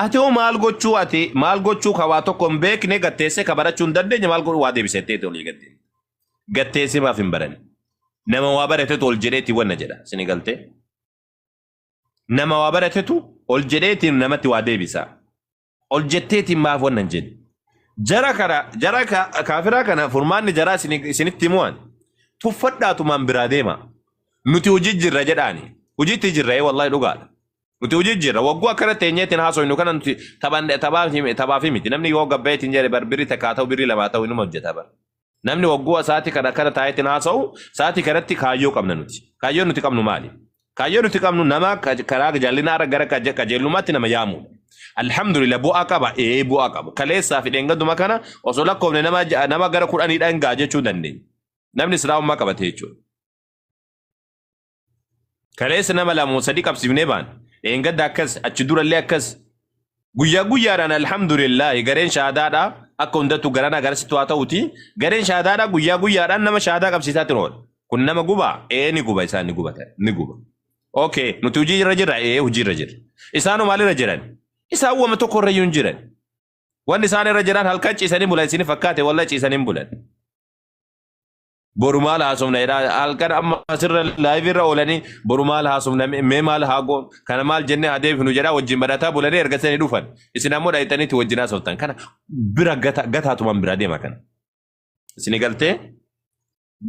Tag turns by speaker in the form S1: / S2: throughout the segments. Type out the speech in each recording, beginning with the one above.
S1: Ati hoo maal gochuu ati maal gochuu ka waa tokko hin beekne gatteessee ka barachuu hin dandeenye maal godhuu waa deebisetteeti olii gad deemte. Gatteessee maaf hin baranne? Nama waa baratetu ol jedheeti wanna jedha. Sini galtee? Nama waa baratetu ol jedheetiin namatti waa deebisa. Ol jetteetiin maaf wanna hin jenne? Jara kana jara kaafiraa kana furmaanni jaraa isinitti himuwan tuffadhaatumaan biraa deema. Nuti hojii jirra jedhaani. Hojiitti jirra ee wallahi dhugaadha. Nuti hojii jirra. Wagguu akkana teenyeetiin haasoynu kana nuti taphaafi miti. Namni yoo gabbayeetiin jedhe bar birri takkaa ta'u birri lamaa ta'u inuma hojjeta bar. Namni wagguu sa'aatii kana akkana taa'eetiin haasa'u sa'aatii kanatti kaayyoo qabna nuti. Kaayyoon nuti qabnu maali? Kaayyoon nuti qabnu nama karaa jallinaa gara qajeelummaatti nama yaamuudha. Alhamdulillah bu'aa qaba ee bu'aa qaba. Kaleessaa fi dheengaduma kana osoo lakkoofne nama gara kudhaniidhaan ga'a jechuu dandeenya. Namni islaamummaa qabate jechuudha. Kaleessa nama lama sadii qabsiifnee baane. Dheengadda akkas, achi durallee akkas. Guyyaa guyyaadhaan alhamdulillah gareen shahaadaadha akka hundattuu garanaa garasitti haa ta'uti. Gareen shahaadaadha guyyaa guyyaadhaan nama shahaadaa qabsiisaatti oola. Kun nama gubaa? Ee ni guba isaan ni gubatan ni guba. Okay nuti hojii irra jirra? Ee hojii irra jirra. Isaanoo maalirra jiran? Isaan wama tokko irra iyyuu hin jiran. Wanni isaan irra jiran halkan ciisanii bulan isin fakkaate walla ciisanii hin bulan. Boru maal haasofna jedhaa halkan amma asirra live irra oolanii boru maal haasofna mee maal haa goonu kana maal jennee haa deebifnu jedhaa wajjin barataa bulanii erga sanii dhufan isin ammoo dhayxaniitti wajjin haasoftan kana bira gata gataatumaan biraa deema kana isin galtee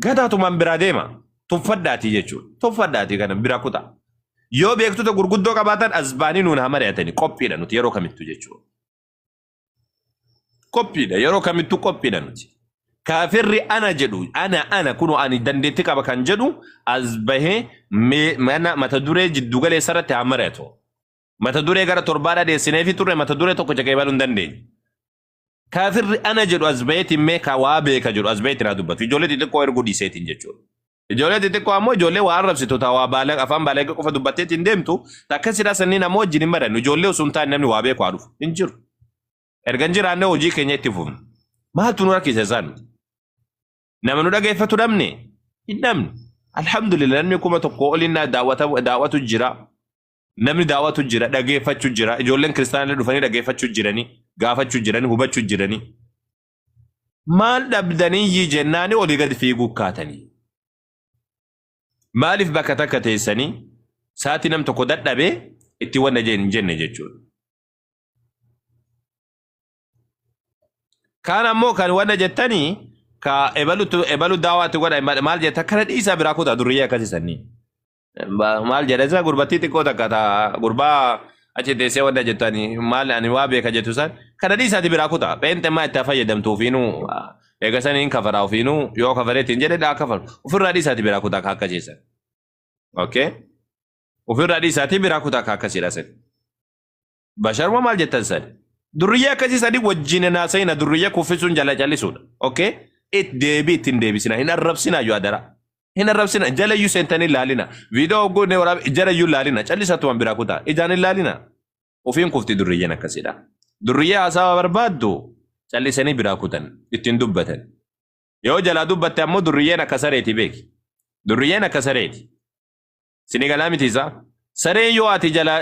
S1: gataatumaan biraa deema tuffadhaatii jechuudha tuffadhaatii kana bira kuta yoo beektota gurguddoo qabaatan as baanii nuun haa mari'atanii qophiidha nuti yeroo kamittuu jechuudha. Qophiidha. Yeroo kamittuu qophiidha nuti. Kaafirri ana jedhu ana ana kunoo ani dandeetti qaba kan jedhu as bahee mee mana mata duree jiddu galeessa irratti haa mari'atu. Mata duree gara torbaadhaa dhiyeessineefi turre mata duree tokko caqee baluu hin dandeenye. Kaafirri ana jedhu as baheetiin mee ka waa beeka jedhu as baheetiin haa dubbatu. Ijoollee xixiqqoo erguu dhiiseetiin jechuudha. Ijoollee xixiqqoo ammoo ijoollee waa arrabsitu ta waa baala afaan baala qofa dubbatteetiin deemtu takka sidaa sanniin ammoo wajjin hin marannu. Ijoollee osoo hin taane namni waa beeku haa dhufu. Hin jiru. Erga hin jiraanne hojii keenya itti fufna. Maaltu nu rakkisa isaan? Nama nu dhageeffatu dhabne? Hin dhabne. Alhamdulillah namni 1000 oliin daawwatu jira. Namni daawwatu jira, dhageeffachuu jira. Ijoolleen kiristaanaa dhufanii dhageeffachuu jiranii, gaafachuu jiranii, hubachuu jiranii. Maal dhabdaniyyii jennaani olii gadi fiiguu kaatanii. Maaliif bakka takka teessanii sa'aatii nam tokko dadhabee itti wanna hin jenne jechuudha. Kaan ammoo kan wanna jettanii ka ebalutu ebalu daawaatti godha maal jetta kana dhiisaa biraa kutaa durriyyee akkasii sannii. Maal jedha isa gurbattii xiqqoo takka ta gurbaa achi teessee wanta jettu ani maal ani waa beeka jettu san kana dhiisaati biraa kutaa pheenxe maa itti haa fayyadamtu ofiinuu eega saniin kafaraa ofiinuu yoo kafareetiin jedhe dhaa kafaru ofirraa dhiisaati biraa kutaa ka akkasiisan. Okay? Ofirraa dhiisaatii biraa kutaa ka akkasiidha san. Basharuma maal jettan sani? Durriyyee akkasii sani wajjin hin haasa'ina durriyyee kuffisuun jala callisuudha. Okay? It deebii ittiin deebisina hin arrabsina iyyuu adara. Hin arrabsina jala iyyuu seentanii laalina. Viidiyoo hogguu inni waraabe jala iyyuu laalina callisatumaan biraa kutaa ijaan hin laalina. Ofiin kufti durriyyeen akkasiidha. Durriyyee haasawa barbaaddu callisanii biraa kutan ittiin dubbatan. Yoo jalaa dubbatte ammoo durriyyeen akka sareeti beeki. Durriyyeen akka sareeti. Sini galaa miti isaa. Sareen yoo ati jalaa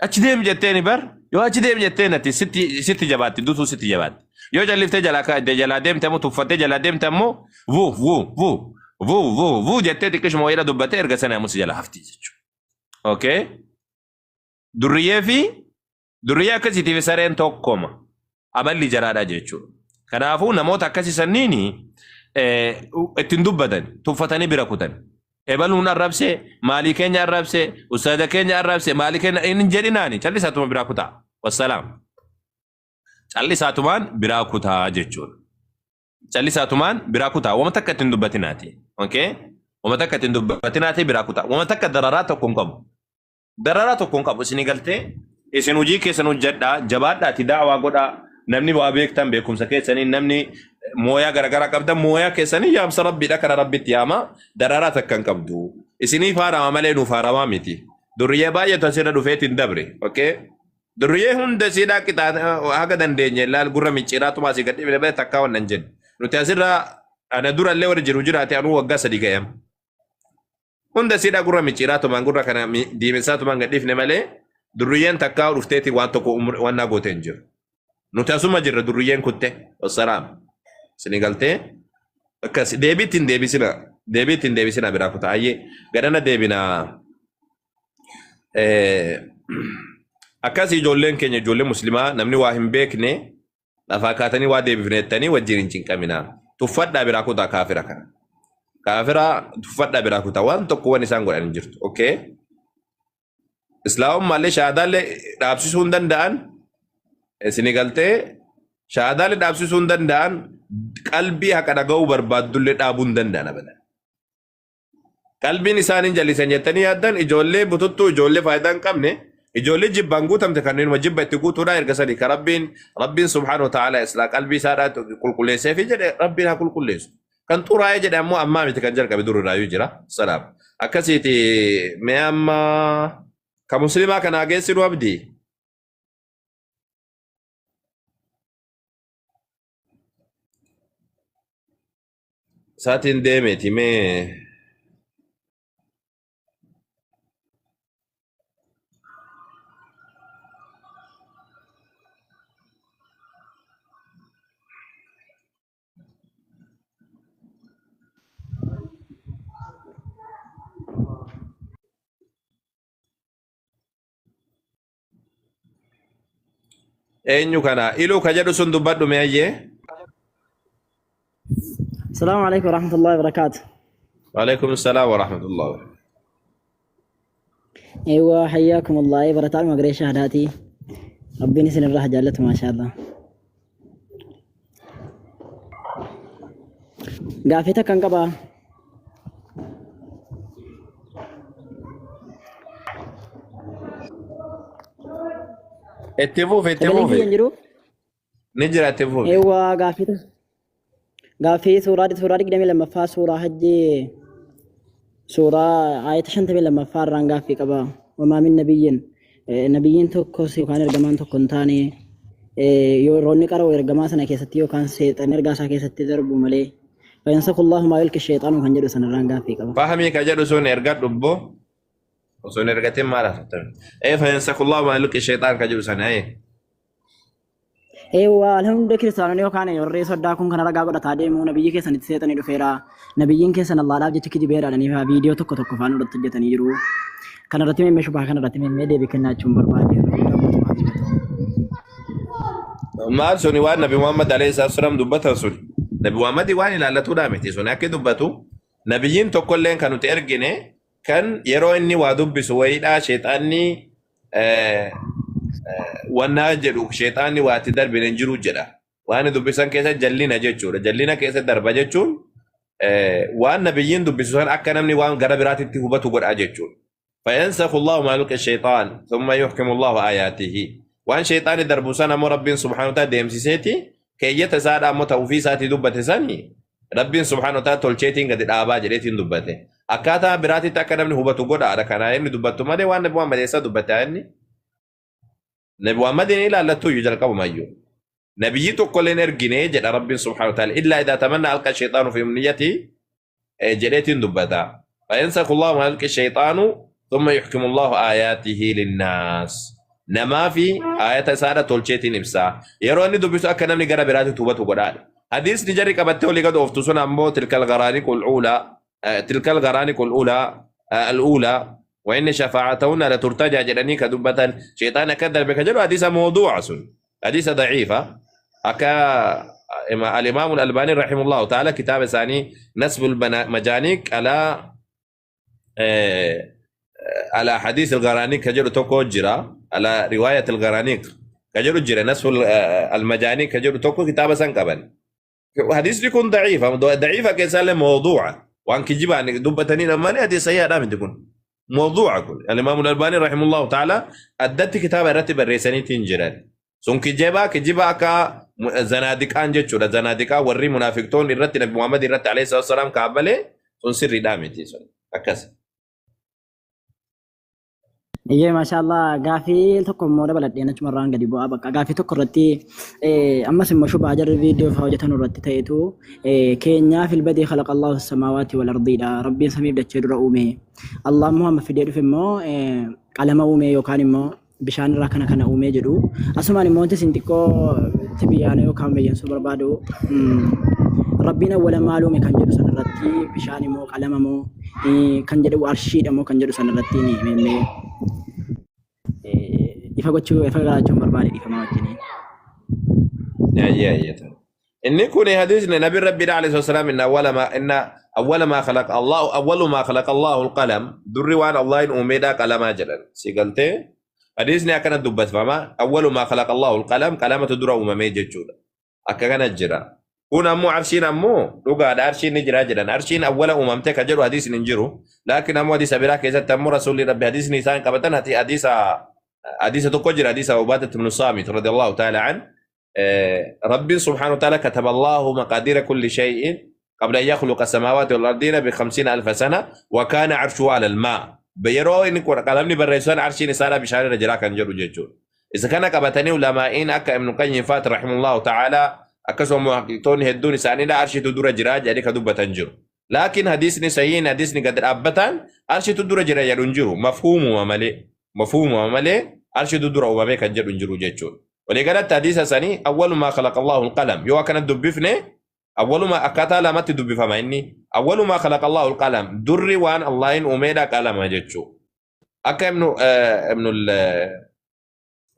S1: achi deemi jetteeni bar yoo achi deemi jetteen ati sitti sitti jabaatti dutuu sitti jabaatti. Yoo calliftee jalaa jalaa deemte ammoo tuffattee jalaa deemte ammoo vu vu vu vu vu vu jettee xiqqishuma wayiidha dubbattee erga sana ammoo si jala hafti jechuudha. Okay? Durriyyee fi Durriyyee akkasiitii fi sareen tokkoma. Amalli jaraadha jechuudha. Kanaafuu namoota akkasii sanniin ittiin dubbatan, tuffatanii bira kutan. Ebaluun arrabse, maalii keenya arrabse, ustaaza keenya arrabse, maalii keenya hin jedhinaani callisaatuma biraa kutaa. Wassalaam. Callisaatumaan biraa kutaa jechuudha. Callisaatumaan biraa kutaa. Wama takka ittiin dubbatinaati. Okay? Wama takka ittiin dubbatinaati biraa kutaa. Wama takka dararaa tokko hin qabu. Dararaa tokko hin qabu isinii galtee isin hojii keessan hojjedhaa jabaadhaati da'awaa godhaa namni waa beektan beekumsa keessanii namni mooyaa garagaraa qabdan mooyaa keessanii yaamsa rabbiidha kana rabbitti yaama dararaa takka hin qabdu isiniif haarawa malee nuuf haarawaa miti durriyyee baay'eetu asirra dhufeetiin dabre okay durriyyee hunda isiidhaa qixaa haga dandeenye laal gurra micciiraatuma asii gad dhibne malee takkaa wannan jennu nuti asirra ana durallee warri jiru jiraate anuu waggaa 3ga'eem. Hunda isiidhaa gurra micciiraa tumaan gurra kana diimessaa tumaan gad dhiifne malee Durriyyeen takkaa dhufteeti waan tokko wannaa goote hin jiru. Nuti asuma jirra durriyyeen kutte. Wassalaam. Isinii galtee? Akkas deebiitti hin deebisina. Deebiitti hin deebisina biraa kutaa. Ayyee gadana deebina. Akkas ijoolleen keenya ijoollee muslimaa namni waa hin beekne lafaa kaatanii waa deebifne jettanii wajjin hin cinqaminaa. Tuffadhaa biraa kutaa kaafira kana. Kaafira tuffadhaa biraa kutaa waan tokko waan isaan godhan hin jirtu. Okay? Islaamummaallee shahaadaallee dhaabsisuu hin danda'an. Isinii galtee shahaadaallee dhaabsisuu hin danda'an qalbii haqa dhaga'uu barbaaddullee dhaabuu hin danda'an abadan. Qalbiin isaanii jallisan jettanii yaaddan ijoollee bututtuu ijoollee faayidaa hin qabne ijoollee jibbaan guutamte kanneenuma jibba itti guutuudha erga sanii ka rabbiin rabbiin subhaanahu wa ta'ala islaa qalbii isaadhaa qulqulleessee fi jedhe rabbiin haa qulqulleessu. Kan xuraa'ee jedhe ammoo ammaa miti kan jalqabe dur irraayyuu jira. Salaam. Akkasiiti mee amma ka muslimaa kanaa geessinu abdii. Saatiin deemeeti mee eenyu kana iluu ka jedhu sun dubbadhu mee ayyee.
S2: السلام عليكم ورحمة الله وبركاته.
S1: Waalaikum salaam wa rahmatullah.
S2: أيوة حياكم الله أي برتال مقري شهاداتي ربي نسن الراحة جالته ما شاء الله. قافتك كان قبا.
S1: Itti fufi itti
S2: Sagaleen
S1: fufi.
S2: kiyya hin jiru?
S1: Ni jira itti fufi.
S2: Eewwa gaaffiitu gaaffii suuraa 22ffaa suuraa hajjii suuraa aayata 52ffaa irraan gaaffii qaba. Wamaa min nabiyyin nabiyyiin tokkos yookaan ergamaan tokko hin taane yeroo inni qara'u ergamaa sana keessatti yookaan seexan ergaa isaa keessatti darbu malee. Fayansakullahu maa yulqi sheexaanu kan jedhu sanarraan gaaffii qaba.
S1: Fahamii ka jedhu sun erga dhubbo osoo hin ergatin maal haasoftan? Ee fayansakullahu maa yulqi sheexaan ka jedhu sana ee.
S2: Eewwa alhamdulillah kiristaanonni yookaan warri soddaa kun kana ragaa godhataa deemu nabiyyi keessanitti seexanii dhufeera. Nabiyyiin keessan Allaadhaaf jecha kijibeera jedhanii fa'aa viidiyoo tokko tokko faan irratti hojjetanii jiru. Kana irratti meemmee shubaa kana irratti meemmee deebii kennaa jechuun barbaade.
S1: Maal suni waan Nabi Muhammad alayhi salaatu wassalaam dubbatan suni. Nabi Muhammad waan ilaallatuudhaa miti suni akka dubbatu nabiyyiin tokkolleen kan nuti ergine kan yeroo inni waa dubbisu wayiidhaa sheexaanni wannaa jedhu sheexaanni waa itti darbine hin jiru jedha. Waan dubbisan keessa jallina jechuudha. Jallina keessa darba jechuun waan nabiyyiin dubbisu san akka namni waan gara biraatitti hubatu godha jechuudha. Fayansakhu Allahu maa yulqi shayxaan thumma yuhkimu Allahu aayaatihi. Waan sheexaanni darbu san ammoo Rabbiin subhaanahu wa ta'ala deemsiseeti keeyyata isaadha ammoo ta'uu ofii isaatii dubbate sani Rabbiin subhaanahu wa ta'ala tolcheetiin gadi dhaabaa jedheetiin dubbate. Akkaataa biraatitti akka namni hubatu godhaadha kana inni dubbattu malee waan Nabi Muhammad eessaa dubbate inni? Nabi Muhammad hin ilaallattu iyyuu jalqabumayyuu. Nabiyyi tokko illee hin ergine jedha Rabbiin subhaanahu wa ta'ala. Illaa idaa tamanna alqa shayxaanu fi umniyyati jedheetiin dubbata. Fayansakhu Allahu maa yulqi shayxaanu thumma yuhkimu Allahu aayaatihi linnaas. Namaa fi aayata isaadha tolcheetiin ibsa. Yeroo inni dubbisu akka namni gara biraatti hubatu godhaadha. Hadiisni jarri qabattee olii gad ooftu sun ammoo tilkal garaaniqul uulaa tilkal garaaniqul uulaa al-uulaa wa inni shafaa'atahunna la turtajaa jedhanii ka dubbatan sheexaan akka darbe ka jedhu hadiisa mawduu'a sun hadiisa daciifa akka al-imaamul albaanii rahimullahu ta'ala kitaaba isaanii nasbul majaaniiq alaa على حديث الغرانيق كجرو توكو جرا على رواية الغرانيق كجرو جرا نصف المجانيق كجرو توكو كتابة سنقبل حديث يكون ضعيفة ضعيفة كيسال موضوعة وان كجيب عن دبتنين أماني حديث سيئة دام تكون موضوعة كل الإمام الألباني رحمه الله تعالى أدت كتابة رتب الرئيساني تنجران sun kijibaa kijibaa akka zanaadiqaan jechuudha zanaadiqaa warri munaafiqtoonni irratti nabi Muhammad irratti alayhi salaatu wasalaam kaabbalee sun sirriidhaa miti sun akkas.
S2: Iyyee maashaallah gaafii tokko immoo dabaladheen achumarraan gadi bu'aa bakka gaafii tokko irratti ammas immoo shubaa jarri viidiyoo fa'aa hojjetan irratti ta'etu keenyaa filbadii khalaqallahu samaawaati wal ardiidha rabbiin samiif dachee dura uume Allah immoo amma fidee dhufe immoo qalama uume yookaan immoo Bishaan irraa kana kana uumee jedhu. Asumaan immoo wanti isin xiqqoo tibyaana yookaan bayyansuu barbaadu Rabbiin awwala maal uume kan jedhu sanarratti bishaan immoo qalama moo kan jedhu arshiidha moo kan jedhu sanarratti ni meemmee ifa gochuu ifa galaachuun barbaade dhiifama wajjiniin.
S1: Ayyee ayyee ta'e. Inni kun hadiisni nabi rabbi alayhi salaam inna awwala ma inna awwala ma khalaqa Allahu awwalu ma khalaqa Allahu al-qalam durri waan Allahin uumeedha qalamaa jedhan si galtee hadiisni akkana dubbatfama awwalu ma khalaqa Allahu al-qalam qalamatu dura uumamee jechuudha akka kana jira kun ammoo arshiin ammoo dhugaadha arshiin ni jira jedhan arshiin awwala uumamte ka jedhu hadiisni hin jiru laakiin ammoo hadiisa biraa keessatti ammoo rasuulli rabbi hadiisni isaan qabatan hadiisa hadiisa tokko jira hadiisa Ubaadatu ibn Saamit radiyallahu ta'ala an ربي سبحانه وتعالى كتب الله مقادير كل شيء قبل أن يخلق السماوات والأرضين ب50,000 سنة وكان عرشه على الماء بيرو إن قلمني بريسان عرشي نسالة بشار رجلا كان جرو جيجون إذا كان قبتني علماء أكا ابن قيم فات رحمه الله تعالى أكسو محققون هدون ساني لا عرشي تدور جراج يعني كدوبة تنجر لكن حديثني سيين حديثني قدر أبتان عرشي تدور جراج ينجرو مفهوم ومالي مفهوم ومالي عرشي تدور أمامي كان جرو جيجون ولقالت حديث سني أول ما خلق الله القلم يو كانت دبفني أول ما أكاتا لما تدب فما إني أول ما خلق الله القلم در وان الله إن أميدا قلم جتشو أكا ابن ابن ال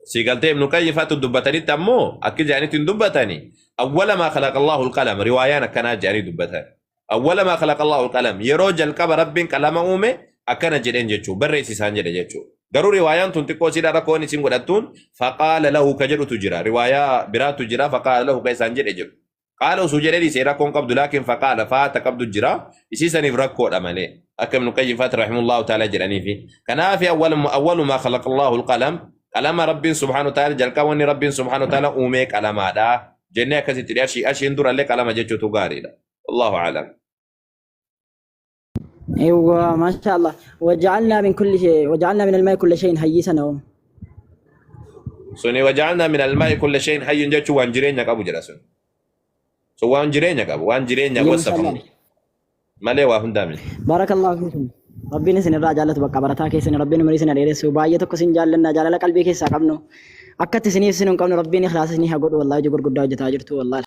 S1: سيقالتي ابن كيف تدبتني تمو أكي جاني تدبتني أول ما خلق الله القلم روايانا كان جاني دبتني أول ما خلق الله القلم يروج الكبر رب قلم أمي أكنا جدين جتشو بريسي سانجد جتشو Garuu riwaayaan tun xiqqoo sidha rakkoon isin godhattuun faqaala lahu ka jedhutu jira. Riwaayaa biraatu jira faqaala lahu ka isaan jedhe jiru. Qaala osoo jedhee dhiisee rakkoon qabdu laakiin faqaala faata qabdu jira. Isii saniif rakkoodha malee. Akka Ibnu Qayyim faati rahimahullahu ta'ala jedhaniifi. Kanaaf awwalu maa khalaqa Allahu al-qalam qalama Rabbiin subhaanahu wa ta'ala jalqaba wanni Rabbiin subhaanahu wa ta'ala uumee qalamaadha. Jennee akkasitti arshii arshiin durallee qalama jechuutu gaariidha. Wallahu a'lam.
S2: ايوه ما شاء الله وجعلنا من كل شيء وجعلنا من الماء كل شيء حي سنه
S1: Suni waja'alnaa min al-maa'i kulla shay'in hayyun jechuun waan jireenya qabu jedha sun. So waan jireenya qabu waan jireenya
S2: ما شاء
S1: wasafamu
S2: الله
S1: malee waa hundaa miti.
S2: بارك الله فيكم ربنا isin irraa jaallatu bakka barataa keessan rabbiin umurii isin dheeressu baay'ee tokko isin jaallanna jaalala qalbii keessaa qabnu akkatti isiniif isin hin qabnu rabbiin ikhlaasa isinii haa godhu wallahi hojii gurguddaa hojjetaa jirtu wallahi.